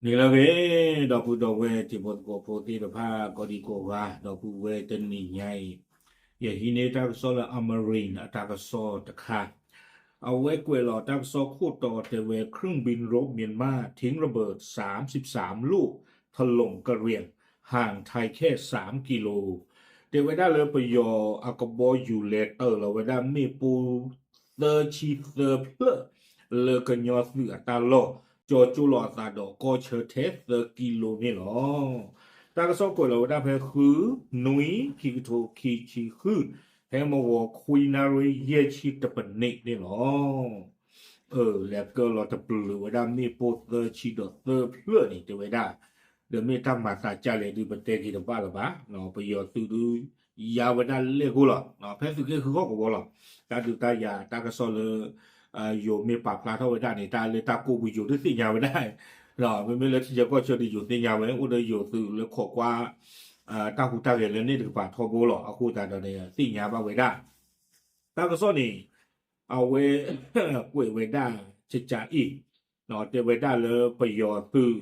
နံၤလၢအဂ့ၤ, ဒီပုၢ်ဒီဝဲၢ်တံၤဖိသကိးဖိသ့ၣ်တဖၣ် ကိးဒံကိးဂၤ, ဒီပုၢ်ဝဲၢ်တနံၤညါအံၤ, ယဟံးန့ၢ်တၢ်ကစီၣ်လၢ Amarin အတၢ်ကစီၣ်တခါ, အဝဲကွဲးလီၤတၢ်ကစီၣ်ခိၣ်တီတဲဝဲ เครื่องบินรบเมียนมาทิ้งระเบิดสามสิบสามลูก ถล่มกะเหรี่ยง ห่างไทยแค่สามกิโล တဲဝဲဒၣ်လၢပယီၤအကဘီယူၤလဲၤတၢၤလီၤဝဲဒၣ်မ့ၣ်ပိၢ် သၢဆံသၢဖျၢၣ် လၢကညီသုးအတၢ်လီၢ် ကၠီၤကၠိလီၤအသးဒီးကီၢ်ဆၢထဲသၢကံလိန့ၣ်လီၤ. တၢ်ကစီၣ်ကွဲးလီၤဝဲဒၣ်ဖဲ ဃုနွံ ခံကထိခံဆံဃု, ဖဲမုၢ်ဂီၤခွံနၣ်ရံၣ်ယဲၢ်ဆံတပနံးန့ၣ်လီၤ. လဲၤကၢလီၤတပျုာ်ဝဲဒၣ်မ့ၣ်ပိၢ်သၢဆံဒီးသၢဖျၢၣ်န့ၣ် တဲဝဲဒၣ်, ဒီးမ့ၢ်တၢ်မၤသးဒ်လဲၣ်ဒုး ပတဲက့ၤတဘၣ်လၢၤဘၣ်, ပယီၤသုးဒုး ယါဝဲဒၣ်လဲၣ်ဂိၢ်လီၤ. ဖဲသုးက့ဃုဟီၣ်ကဝီၤလီၤ. တၢ်ဒုးတၢ်ယၤတၢ်ကစီၣ်လၢ ယိၤမ့ၢ်ပာ်ဖျါထီၣ်ဝဲဒၣ်န့ၣ် တၢ်လၢတၢ်ကိးပူၤယိၤဒုးသ့ၣ်ညါဝဲဒၣ်, မ့မ့ၢ်လၢထံဆၢကီၢ်ဆၢဒုးယိၤသ့ၣ်ညါဝဲ အိၣ်ဒီးယိၤသုးလၢခိးကွၢ် တၢ်ဟူးတၢ်ဂဲၤလၢန့ၣ်တကပၤထီဘိလီၤ. အဃိသတးဒီးန့ၣ် သ့ၣ်ညါဘၣ်ဝဲဒၣ် တၢ်ကစီၣ်န့ၣ် အဝဲကွဲးဝဲဒၣ် ကကးအံၤ တဲဝဲဒၣ်လၢပယီၤသုး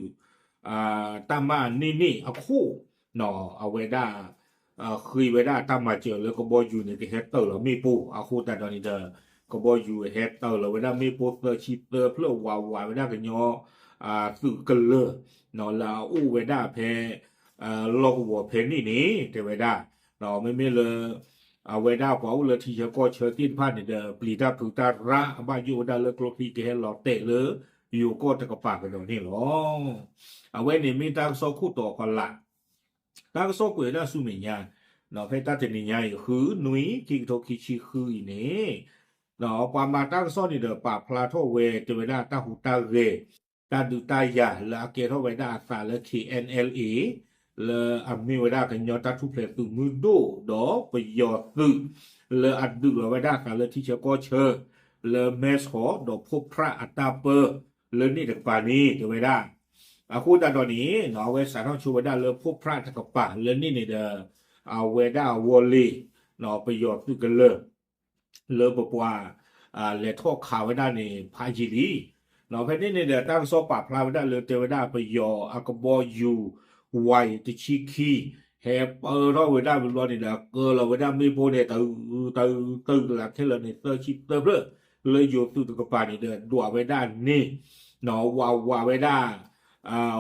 တၢ်မၤန့ၢ်န့ၣ်အခိၣ် အဝဲဒၣ် ဃ့ဝဲဒၣ်တၢ်မၤစၢၤလၢကဘီယူၤန့ၣ် ကဟဲတၢၤလီၤမ့ၣ်ပိၢ် အဃိသတးဒီးန့ၣ်ဒီး ကဘီယူၤဟဲတၢၤလီၤဝဲဒၣ်မ့ၣ်ပိၢ်သၢဆံသၢဖျၢၣ် ဝးဝးဝဲဒၣ်ကညီ သုးကလၢၤ လၢအအိၣ်ဝဲဒၣ်ဖဲ လီၢ်ကဝီၤဖဲန့ၣ်န့ၣ် တဲဝဲဒၣ် မ့မ့ၢ်လၢ အဝဲဒၣ်ပှၤအိၣ်လၢထံဆၢကီၢ်ဆၢသ့ၣ်တဖၣ်န့ၣ်ဒီး ပျံၤတၢ်ဖုးတၢ်ရၣ် အဘၣ်ယိၣ်ဝဲဒၣ်လၢကျိချံကဟဲလီၤတဲာ်လၢ ယိၤကီၢ်တကပၤကဒီးန့ၣ်လီၤ. အဝဲန့ၣ်မ့ၢ်တၢ်ကစီၣ်ခိၣ်တီအဖီလာ် တၢ်ကစီၣ်ကွဲးဝဲဒၣ်ဆူမဲာ်ညါ ဖဲတၢ်တနံၤညါအံၤ ဃုနွံ ခံကထိခံဆံဃုအံၤန့ၣ် ပှၤမၤတၢ်ကစီၣ်န့ၣ်ဒီး ပာ်ဖျါထီၣ်ဝဲ တဲဝဲဒၣ်တၢ်ဟူးတၢ်ဂဲၤ တၢ်ဒုးတၢ်ယၤလၢအကဲထီၣ်ဝဲဒၣ်အသးလၢ KNLA လၢအမ့ၢ်ဝဲဒၣ်ကညီတၢ်ထူၣ်ဖျဲးသုးမုၢ်ဒိၣ် ဒီးပယီၤသုး လၢအဒုးလီၤဝဲဒၣ်အသးလၢထံဆၢကီၢ်ဆၢ လၢမဲဆီးဒီးဖိဖြၣ်အတၢ်ပၢ လၢန့ၣ်တကပၤန့ၣ် တဲဝဲဒၣ် အဃိသတးဒီးန့ၣ် အဝဲစးထီၣ်ဆိဝဲဒၣ်လၢဖိဖြၣ်တကပၤလၢန့ၣ်န့ၣ်ဒီး အဝဲဒၣ်ဝီၤလ့ၤ ပယီၤသုးကလၢၤ လၢပပှၤ လဲၤထီၣ်ခးဝဲဒၣ်န့ၣ် ဖးယံာ်လံ. ဖဲန့ၣ်န့ၣ်ဒီး တၢ်ကစီၣ်ပာ်ဖျါဝဲဒၣ်လၢတဲဝဲဒၣ်ပယီၤအကဘီယူၤ ဝါတဆံခံ ဟဲပၢထီၣ်ဝဲဒၣ်ဝံၤဘျီန့ၣ်ဒီး ကၢလီၤဝဲဒၣ်မ့ၣ်ပိၢ်န့ၣ် တၢ် တၢ် တၢ်ကလးခဲလၢာ်န့ၣ် သၢဆံသၢဖျၢၣ် လၢယိၤသုးတကပၤန့ၣ်ဒီး ဒွးဝဲဒၣ်န့ၣ် ဝးဝးဝဲဒၣ်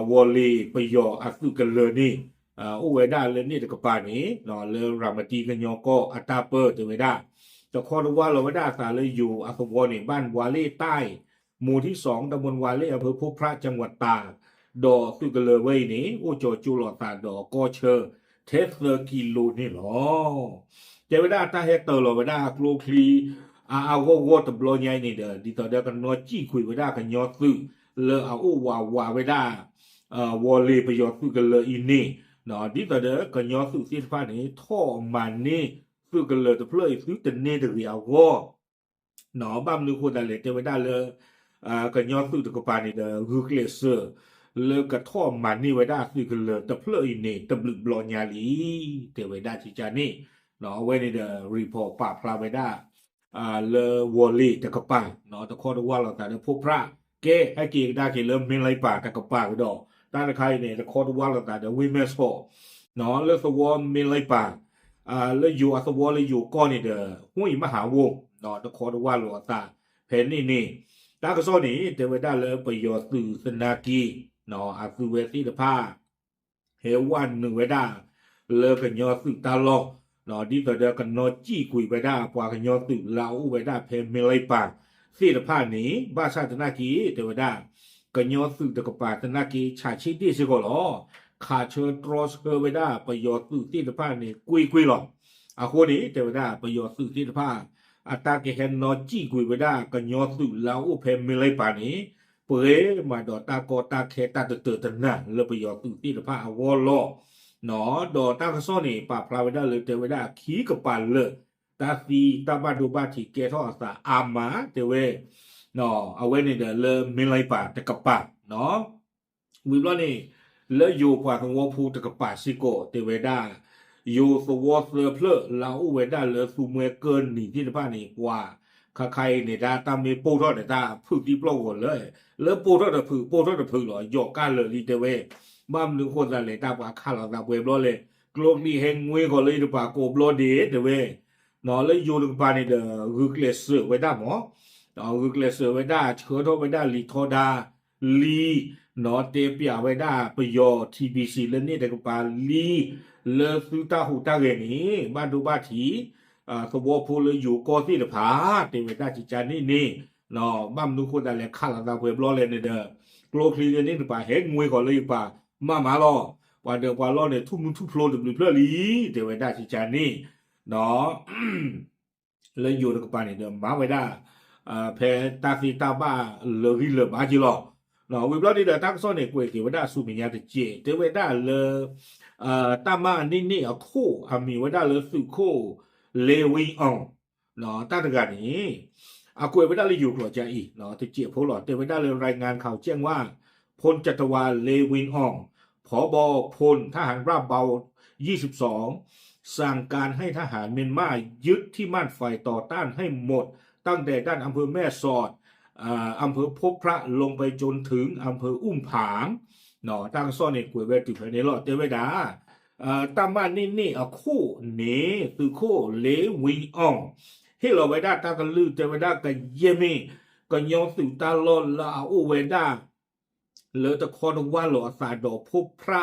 ဝီၤလ့ၤပယီၤအသုးကလၢၤန့ၣ် အိၣ်ဝဲဒၣ်လၢန့ၣ်တကပၤန့ၣ် လၢရၤမတံကညီကီၢ်အတၢ်ပၢတဲဝဲဒၣ် တခီတဝါလီၤဝဲဒၣ်အသးလၢယိၤအသဝီန့ၣ် บ้านวาเล่ใต้ หมู่ที่สอง ตำบลวาเล่ อำเภอพบพระ จังหวัดตาก ဒီးသုးကလၢၤဝဲအံၤန့ၣ် အိၣ်ကၠီၤကၠိလိာ်သးဒီးကီၢ်ဆၢ ထဲသၢကံလိန့ၣ်လီၤ. တဲဝဲဒၣ်တၢ်ဟဲတၢၤလီၤဝဲဒၣ်အကျိချံ အါအါဂီၢ်ဂီၢ်တဘျီညါအံၤန့ၣ်ဒီး ဒ်သိးဒီးကနီၣ်စံၣ်ကွံာ်ဝဲဒၣ်ကညီသုး လၢအအိၣ်ဝးဝးဝဲဒၣ် ဝီၤလ့ၤပယီၤသုးကလၢၤအံၤန့ၣ် ဒ်သိးဒီးကညီသုးသ့ၣ်တဖၣ်န့ၣ် ထီၣ်မၤန့ၢ်သုးကလၢၤတဖျၢၣ်အံၤ သုတန့ၢ်တဂ့ၤအဂီၢ် ဘၣ်မနုၤအဃိသတးလဲၣ် တဲဝဲဒၣ်လၢ ကညီသုးတကပၤန့ၣ်ဒီး ဂုာ်ကျဲးစၢး လၢကထီၣ်မၤန့ၢ်ဝဲဒၣ်သုးကလၢၤတဖျၢၣ်အံၤန့ၣ် တဘျုးဘျီညါလံ တဲဝဲဒၣ်ကကန့ၣ် အဝဲန့ၣ်ဒီး report ပာ်ဖျါဝဲဒၣ် လၢဝီၤလ့ၤတကပၤ တခီတဝါလိာ်သးဒီးဖိဖြၣ် ကဲ ဟဲက့ၤကဒါက့ၤလၢမ့ၢ်လံပၢ်တကပၤကဒီး တၢ်တခါအံၤန့ၣ် တခီတဝါလိာ်သးဒီးဝ့ၢ်မဲၢ်ဆီး လၢသဝီမ့ၢ်လံပၢ် လၢယိၤအသဝီလၢယိၤကီၢ်န့ၣ်ဒီး ဟူအံၤမဟးဝိ တခီတဝါလိာ်အသး ဖဲန့ၣ်န့ၣ် တၢ်ကစီၣ်န့ၣ် တဲဝဲဒၣ်လၢပယီၤသုးသနာ်က့ အသုးဝဲသ့ၣ်တဖၣ် ဟဲဝဲနုာ်ဝဲဒၣ် လၢကညီသုးတၢ်လီၢ် ဒ်သိးဒီးကနီၣ်စံၣ်ကွံာ်ဝဲဒၣ်ပှၤကညီသုးလၢအအိၣ်ဝဲဒၣ်ဖဲမ့ၢ်လံပၢ်သ့ၣ်တဖၣ်န့ၣ် ဘၣ်ဆၣ်သနာ်က့ တဲဝဲဒၣ် ကညီသုးတကပၤသနာ်က့ ဆးဆ့ဒ့ၣ်စ့ၢ်ကီးလီၤ. ခးဆၢတြီဆၢဝဲဒၣ်ပယီၤသုးသ့ၣ်တဖၣ်န့ၣ် ကွ့ၢ်ကွ့ၢ်လီၤ. အဃိန့ၣ် တဲဝဲဒၣ်ပယီၤသုးသ့ၣ်တဖၣ် အတၢ်ကဟဲနီၣ်စံၣ်ကွံာ်ဝဲဒၣ်ကညီသုးလၢအအိၣ်ဖဲမ့ၢ်လံပၢ်န့ၣ် ပှဲၤမးဒီးတၢ်ကီတၢ်ခဲတၢ်တတၢာ်တနၤလၢပယီၤသုးသ့ၣ်တဖၣ်အဂီၢ်လီၤ. ဒီးတၢ်ကစီၣ်န့ၣ် ပာ်ဖျါဝဲဒၣ်လၢတဲဝဲဒၣ်ခံကပၤလၢာ် တၢ်သံတၢ်ဘၣ်ဒိဘၣ်ထံးကဲထီၣ်အသးအါမး တဲဝဲ အဝဲန့ၣ်ဒီးလၢမ့ၢ်လံပၢ်တကပၤ ဝံၤဘျီန့ၣ် လၢယိၤပှၤသဝီဖိတကပၤစ့ၢ်ကီး တဲဝဲဒၣ် ယိၤသဝီသၢဖျၢၣ်လၢအအိၣ်ဝဲဒၣ်လၢသူမှဲကၢၢ်နံၤသ့ၣ်တဖၣ်န့ၣ် ပှၤ ခါခါအံၤန့ၣ် တၢ်တၢ်မ့ၢ်ပိၢ်ထီၣ်န့ၣ် တၢ်ဖုးသံပျီၢ်ဂီၤလၢ လၢပိၢ်ထီၣ်တဖုး ပိၢ်ထီၣ်တဖုးလီၤ ယီၤကၢ်လၢာ်လံတဲဝဲ, ဘၣ်မနုၤအဃိသတးလဲၣ် တၢ်ပှၤခးလိာ်သးပှဲၤဘျီလဲၣ်, ကျိချံဟဲငွ့ဃီၤလၢယတပၤကိးဘျီဒ့ၣ်တဲဝဲ, လၢယိၤတကပၤန့ၣ်ဒီး ဂုာ်ကျဲးစၢးဝဲဒၣ်မး ဂုာ်ကျဲးစၢးဝဲဒၣ် ဆှၢထီၣ်ဝဲဒၣ်လံာ်ထီဒါလံ တဲပျးဝဲဒၣ်ပယီၤ ထံဘံၣ်စံၣ် လၢန့ၣ်တကပၤလံ လၢသုတၢ်ဟူးတၢ်ဂဲၤန့ၣ် ဘၣ်ဒိဘၣ်ထံး သဝီဖိလၢယိၤကီၢ်သ့ၣ်တဖၣ် တဲဝဲဒၣ်ကကန့ၣ်န့ၣ်, ဘၣ်မနုၤဃိသတးလဲၣ် ခးလိာ်သးပှဲၤဘျီလဲၣ်န့ၣ်ဒီး ကျိချံန့ၣ်တပၤဟဲငွ့ဃီၤလၢယပၤ မးမးလီၤ, ပှၤဒီးပှၤလီၢ်န့ၣ် ထူၣ်မုၢ်ထူၣ်ဖျိတဘျုးဖျၢၣ်လံ တဲဝဲဒၣ်ကကန့ၣ် လၢယိၤတကပၤန့ၣ်ဒီး မၤဝဲဒၣ် ဖဲတၢ်သ့တၢ်ဘၣ်လၢာ်ဂံၢ်လၢာ်ဘါက့ၤလီၤ. ဝံၤဘျီဒ်ဒီး တၢ်ကစီၣ်န့ၣ် ကွဲးက့ၤဝဲဒၣ်ဆူမဲာ်ညါတစဲး တဲဝဲဒၣ်လၢ တၢ်မၤန့ၢ်န့ၢ်အခိၣ် အမံၤဝဲဒၣ်လၢသုးခိၣ် လ့ဝံအီၣ် တၢ်တဂၤန့ၣ် အကွဲးဝဲဒၣ်လၢယိၤကျိာ်ကါအံၤ တစဲးဖိလီၤ. တဲဝဲဒၣ်လၢ รายงานข่าวแจ้งว่า พลจัตวา เลวินอ่อง ผบ.พลทหารราชบัลยี่สิบสอง สั่งการให้ทหารเมียนมายึดที่มั่นฝ่ายต่อต้านให้หมด ตั้งแต่ด้านอำเภอแม่สอด อำเภอพบพระ ลงไปจนถึงอำเภออุ้มผาง တၢ်ကစီၣ်န့ၣ် ကွဲးဝဲတုၤဖဲန့ၣ်လီၤ. တဲဝဲဒၣ် တၢ်မၤန့ၢ်န့ၢ်အခိၣ်န့ၣ် သုးခိၣ် လ့ဝံအီၣ် ဟ့ၣ်လီၤဝဲဒၣ်တၢ်ကလုၢ် တဲဝဲဒၣ်ကယဲၢ်မ့ၢ် ကညီသုးတၢ်လီၢ်လၢအအိၣ်ဝဲဒၣ် လၢတခီတဝၢ်လီၤအသးဒီး พบพระ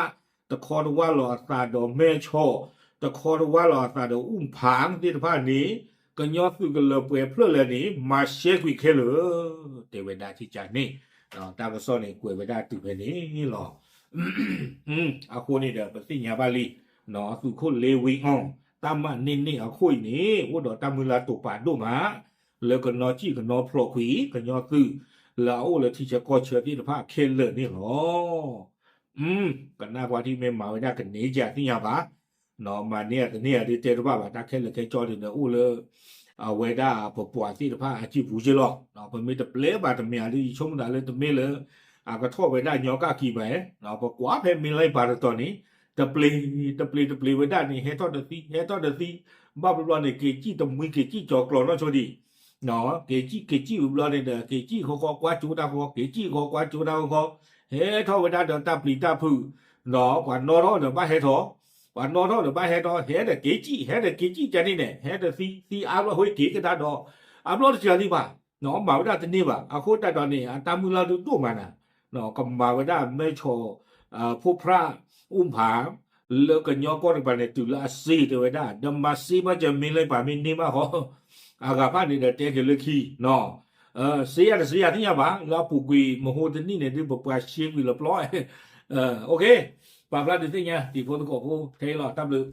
တခီတဝၢ်လီၤအသးဒီး မဲဆီး တခီတဝၢ်လီၤအသးဒီး အူၣ်ဖၢင် သ့ၣ်တဖၣ်န့ၣ် ကညီသုးကလၢၤပှဲၤဖျၢၣ်လၢာ်န့ၣ် မၤရှဲကွံာ်ခဲလၢာ် တဲဝဲဒၣ်ကကန့ၣ် တၢ်ကစီၣ်န့ၣ် ကွဲးဝဲဒၣ်တုၤဖဲန့ၣ်လီၤ. အဃိန့ၣ်ဒီး ပသ့ၣ်ညါဘၣ်လံ သုးခိၣ် လ့ဝံအီၣ် တၢ်မၤန့ၢ်န့ၢ်အခိၣ်အံၤန့ၣ် အိၣ်ဒီးတၢ်မုၢ်လၢ်တိာ်ပာ်ဒိၣ်မး လၢကနီၣ်စံၣ်ကနီၣ်ဖျိးကွံာ် ကညီသုး လၢအအိၣ်လၢထံဆၢကီၢ်ဆၢသ့ၣ်တဖၣ်ခဲလၢာ်န့ၣ်လီၤ. ကနၣ်ကွၢ်ထံမ့ၢ်မၤဝဲဒၣ်ကန့ၢ်ကသ့ၣ်ညါဘၣ် မၤန့ၢ်ဧါတန့ၢ်ဧါဒ်တဲတဘၣ်ဘၣ် တၢ်ခဲလၢာ်ခဲဆ့န့ၣ်ဒီး အိၣ်လၢ အဝဲဒၣ်ပပှၤသ့ၣ်တဖၣ်အစုပူၤက့လီၤ. ပမ့ၢ်တပျဲဘၣ်တမ့ၢ်ဧါဒ် ယဆိကမိၣ်သးလၢတမ့ၢ်လၢ အကထီၣ်ဝဲဒၣ်ညီကၣ်ကံၤဘၣ်, ပကွၢ်ဖဲမ့ၢ်လၢပၤတတီၤန့ၣ် တပျ့ၤ တပျ့ၤတပျ့ၤဝဲဒၣ်န့ၣ် ဟဲထီၣ်တသံ ဟဲထီၣ်တသံ ဘၣ်ဘျီဘျီန့ၣ် က့ၤစံၣ်တမှံက့ၤစံၣ်ကၠီၤကျီၤနီၢ်ဆိဒံး က့ၤစံၣ်က့ၤစံၣ်ဝံၤဘျီန့ၣ်ဒီး က့ၤစံၣ်ဃီဃီကွၢ်ကၠိတၢ်ဃီ က့ၤစံၣ်ဃီကွၢ်ကၠိတၢ်ဃီဃီ ဟဲထီၣ်ဝဲဒၣ်ဒီးတၢ်ပျံၤတၢ်ဖုး ပှၤနီၣ်ထီၣ်ဒီးဘၣ်ဟဲထီၣ် ပှၤနီၣ်ထီၣ်ဒီးဘၣ်ဟဲထီၣ် ဟဲဒီးက့ၤစံၣ် ဟဲဒီးက့ၤစံၣ်ကန့ၣ်န့ၣ် ဟဲတသံ သံအါဘျီ ဟဲက့ၤကဒါဒီး အဘျီတစှၤလံဘၣ် မၤဝဲဒၣ်တန့ၢ်ဘၣ် အဃိသတးဒီးန့ၣ် အတၢ်မုၢ်လၢ်ဒုးဒိၣ်မးနၤ ကမၤဝဲဒၣ်မဲဆီး ဖိဖြၣ် အူၣ်ဖၢ လၢကညီကီၢ်တကပၤန့ၣ် တုၤလၢအစ့တဲဝဲဒၣ် ဒီးမၤစ့ဘၣ်ကမ့ၢ်လၢပှၤမ့ၢ်န့ၢ်ဘၣ်ဃီ အဂၤဖၣ်န့ၣ်ဒီးတဲက့ၤလၢခံ စ့ယၤတစ့ယၤသ့ၣ်ညါဘၣ် လၢအပူၤကွံာ်မဟိတနံၣ်န့ၣ် ဒ်ပပှၤရှဲကွံာ်လၢပျီ ပာ်ဖျါဒုးသ့ၣ်ညါ တံၤဖိသကိးဖိ ခဲအံၤလီၤ တၢ်ဘျုး